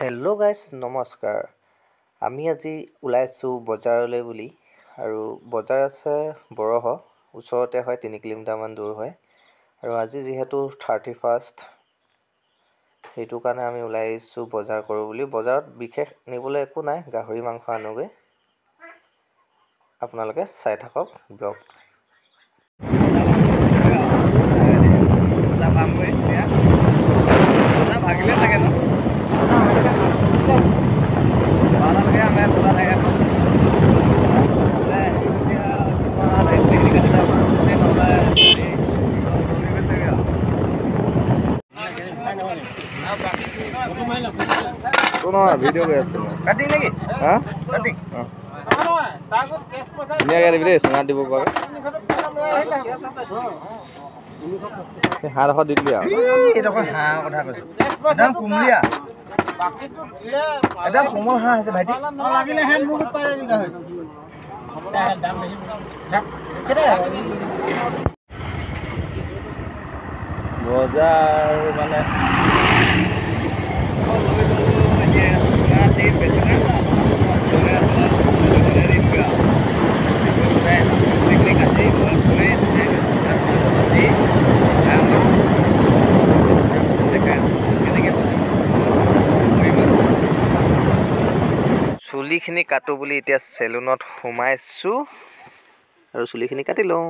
Hello' guys, নমস্কাৰ। আমি আজি ওলাইছোঁ বজাৰলৈ বুলি আৰু বজাৰ আছে বৰহ, ওচৰতে হয়, 3 কিলোমিটাৰমান দূৰ হয়। আৰু আজি যিহেতু 31, সেইটো কাৰণে আমি ওলাই আহিছোঁ বজাৰ কৰোঁ বুলি। বজাৰত বিশেষ নিবলৈ একো নাই, গাহৰি মাংস আনোগৈ। আপোনালোকে চাই থাকক ব্লগ। বজাৰ পামগৈ এতিয়া। বজাৰ ভাগিলে চাগে ন? 12টালৈকে আমাৰ ইয়াত খোলা থাকে। এতিয়া চুলিখিনি কাটি যাম, নহ'লে গৈছেগৈ আৰু। নহয়, ভিডিঅ' কৰি আছোঁ। কাটিং নেকি? হা। কাটিং। অঁ, ধুনীয়াকৈ দিবি দেই, চুঙাত দিব পৰাকৈ। 700 দি দিবি আৰু। এইডোখৰ হাঁহৰ কথা কৈছোঁ, একদম কুমলীয়া, একদম কোমল হাঁহ হৈছে ভাইটি। লাগিলে হেন মোক পাই যাবি গাহৰি। বজাৰ মানে চুলিখিনি কাটো বুলি এতিয়া চেলুনত সোমাইছোঁ আৰু চুলিখিনি কাটি লওঁ।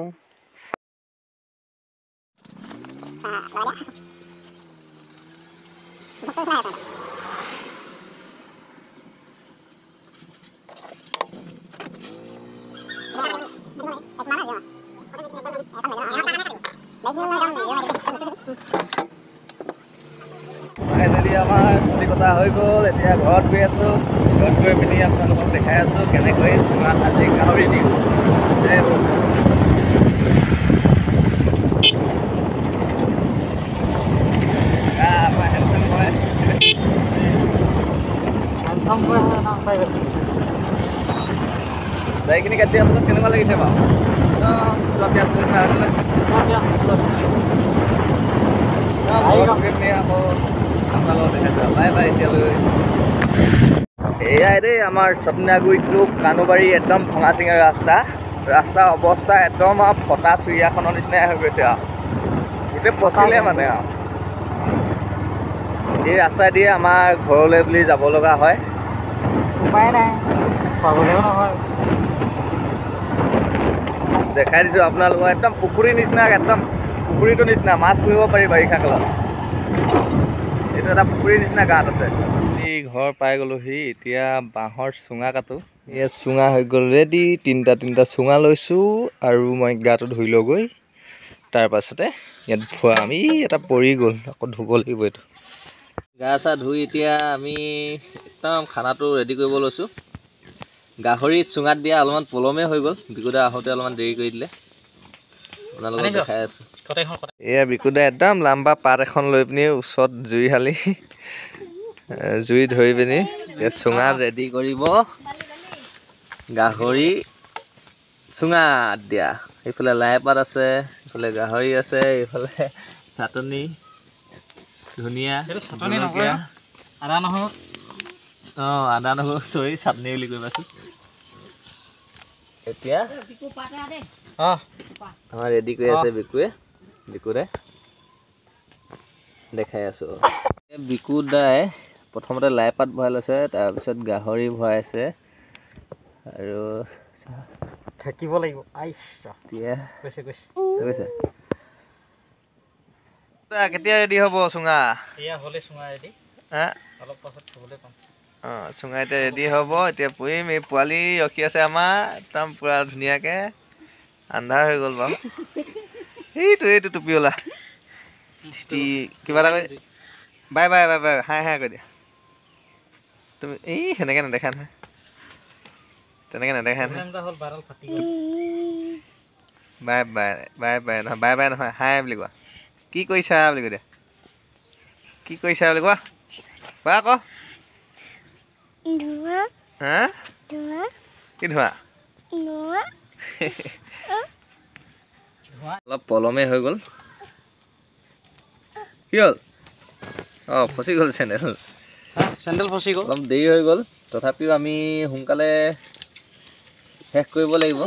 ফাইনেলি আমাৰ চুলি কটা হৈ গ'ল। এতিয়া ঘৰত গৈ আছোঁ। ঘৰত গৈ পিনি আপোনালোকক দেখাই আছোঁ কেনেকৈ চুঙাত আজি গাহৰি দিওঁ। জয় হওক। আমাৰ হেণ্ডচাম বয়। হেণ্ডচাম বয় পাই গৈছে। দাড়িখিনি কাটি দিয়াৰ পাছত কেনেকুৱা লাগিছে বাৰু? একদম চোৱা পিঁয়াজ নিচিনা হৈছে। ঘৰত গৈ পিনি আকৌ আপোনালোকক দেখাইছোঁ। বাই বাই এতিয়ালৈ। এয়াই দেই আমাৰ চতনাগুৰি টু কানুবাৰী, একদম ভঙা চিঙা ৰাস্তা। ৰাস্তাৰ অৱস্থা একদম আৰু ফটা চুৰিয়াখনৰ নিচিনাই হৈ গৈছে আৰু গোটেই পচিলে মানে আৰু। এই ৰাস্তাই দিয়ে আমাৰ ঘৰলৈ বুলি যাব লগা হয়। উপায় নাই, পাবলৈও নহয়। দেখাই দিছোঁ আপোনালোকক, একদম পুখুৰীৰ নিচিনা, একদম পুখুৰীটোৰ নিচিনা। মাছ পুহিব পাৰি বাৰিষা কালত। এইটো এটা পুখুৰীৰ নিচিনা গাঁত আছে। এই ঘৰ পাই গ'লোহি। এতিয়া বাঁহৰ চুঙা কাটো। এয়া চুঙা হৈ গ'ল ৰেডি। তিনিটা তিনিটা চুঙা লৈছোঁ আৰু মই গাটো ধুই লওঁগৈ, তাৰ পাছতে ইয়াত ভৰাম। ই এটা পৰি গ'ল, আকৌ ধুব লাগিব এইটো। গা চা ধুই এতিয়া আমি একদম খানাটো ৰেডি কৰিব লৈছোঁ। গাহৰি চুঙাত দিয়া অলপমান পলমেই হৈ গ'ল। বিকুদা আহোঁতে অলপমান দেৰি কৰি দিলে। আপোনালোকক আনিছ? দেখাই আছোঁ। কটাৰীখন কটা। এয়া বিকুদা একদম লাম্বা পাত এখন লৈ পিনি ওচৰত জুই শালি জুই ধৰি পিনি এতিয়া চুঙাত ৰেডি কৰিব গাহৰি চুঙাত দিয়া। এইফালে লাই পাত আছে, এইফালে গাহৰি আছে, এইফালে চাটনি ধুনীয়া। এইটো চাটনি নহয়। জলকীয়া। আদা নহৰু। অঁ, আদা নহৰু, চৰি, চাটনি বুলি কৈ পাইছোঁ। এতিয়া আমাৰ ৰেডি কৰি আছে বিকুৱে। বিকুদাই দেখাই আছোঁ। বিকু দাই প্ৰথমতে লাই পাত ভৰাই লৈছে, তাৰপিছত গাহৰি ভৰাইছে আৰু থাকিব লাগিব আইচ। এতিয়া গৈছে গৈছে। গৈছে। কেতিয়া ৰেডি হ'ব চুঙা? এয়া হ'লে চুঙা ৰেডি। হা। অলপ পাছত খাবলৈ পাম। অঁ, চুঙা এতিয়া ৰেডি হ'ব, এতিয়া পুৰিম। এই পোৱালি ৰখি আছে আমাৰ, একদম পূৰা ধুনীয়াকৈ। আন্ধাৰ হৈ গ'ল বাৰু। এইটো টুপিঅলা কিবা এটা কৰি বাই বাই বাই বাই, হাই হাই কৈ দিয়া তুমি। এই সেনেকৈ নেদেখা নহয়, তেনেকৈ নেদেখা নহয়। এটা হ'ল বাৰল ফাটি গ'ল। বাই বাই বাই বাই নহয়, বাই বাই নহয়, হাই বুলি কোৱা। কি কৰিছা বুলি কৈ দিয়া। কি কৰিছা বুলি কোৱা, কোৱা আকৌ। হা, কি ধোঁৱা? অলপ পলমেই হৈ গ'ল। কি হ'ল? অঁ, ফচি গ'ল চেণ্ডেল। চেণ্ডেল ফচি গ'ল, অলপ দেৰি হৈ গ'ল, তথাপিও আমি সোনকালে শেষ কৰিব লাগিব।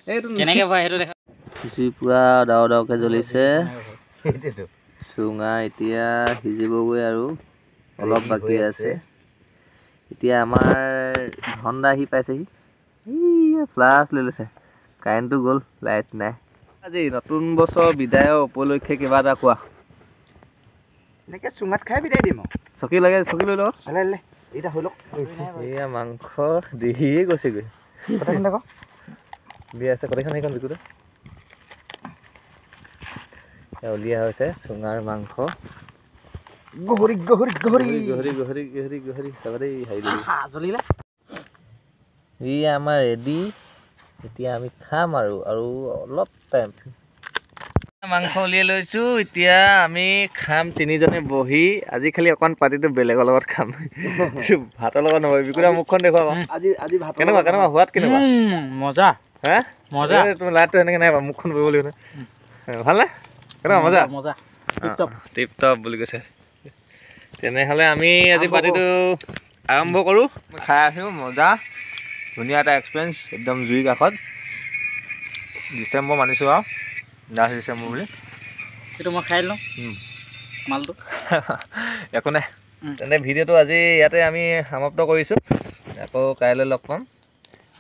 এইটো কেনেকৈ ভৰাই সেইটো দেখা। জুই পুৰা ডাৱৰ ডাৱৰকৈ জ্বলিছে। চুঙা এতিয়া সিজিবগৈ আৰু অলপ বাকী আছে। এতিয়া আমাৰ ধনদা আহি পাইছেহি, ফ্লাছ লৈ লৈছে। কাৰেণ্টটো গ'ল, লাইট নাই। আজি নতুন বছৰ বিদায়ৰ উপলক্ষে কিবা এটা কোৱা। এনেকৈ চুঙাত খাই বিদায় দিম আৰু। চকী লাগে, চকী লৈ লওক। এতিয়া হৈ লওক। এয়া মাংস দেহিয়ে গৈছেগৈ। দিয়া আছে গোটেইখন, সেইখন বিকুতে উলিওৱা হৈছে চুঙাৰ মাংস। গহৰি গহৰি গহৰি গহৰি গহৰি গহৰি গহৰি চাবা দেই, হেৰি জ্বলিলে। এয়া আমাৰ ৰেডি, এতিয়া আমি খাম আৰু আৰু অলপ টাইম। মাংস উলিয়াই লৈছোঁ, এতিয়া আমি খাম তিনিজনে বহি। আজি খালি অকণ পাৰ্টিটো বেলেগৰ লগত খাম, ভাতৰ লগত নহয়। বিকুদা মুখখন দেখুৱাবা। আজি আজি ভাত কেনেকুৱা কেনেকুৱা সোৱাদ কেনেকুৱা? মজা। হে মজা। তুমি লাইটটো সেনেকৈ নাই বাৰু, মুখখন বহিব লাগিব। ভালনে? কেনেকুৱা মজা? মজা, টিপ টপ বুলি কৈছে। তেনেহ'লে আমি আজি পাৰ্টিটো আৰম্ভ কৰোঁ। খাই আছোঁ, মজা, ধুনীয়া এটা এক্সপিৰিয়েঞ্চ, একদম জুইৰ কাষত। ডিচেম্বৰ মানিছোঁ আৰু লাষ্ট ডিচেম্বৰ বুলি। সেইটো মই খাই লওঁ মালটো। একো নাই। তেন্তে ভিডিঅ'টো আজি ইয়াতে আমি সমাপ্ত কৰিছোঁ, আকৌ কাইলৈ লগ পাম।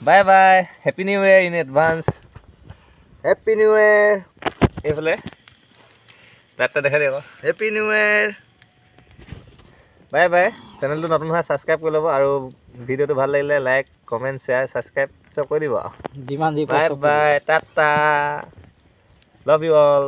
Bye bye, happy new year in advance. Happy new year. এইফালে লাইটটা দেখাই দিয়ক। Happy new year. Bye bye. চেনেলটো নতুন হয় ছাবস্ক্ৰাইব কৰি ল'ব, আৰু ভিডিঅ'টো ভাল লাগিলে লাইক কমেণ্ট শ্বেয়াৰ ছাবস্ক্ৰাইব চব কৰি দিব। যিমান যি bye bye, tata, love you all.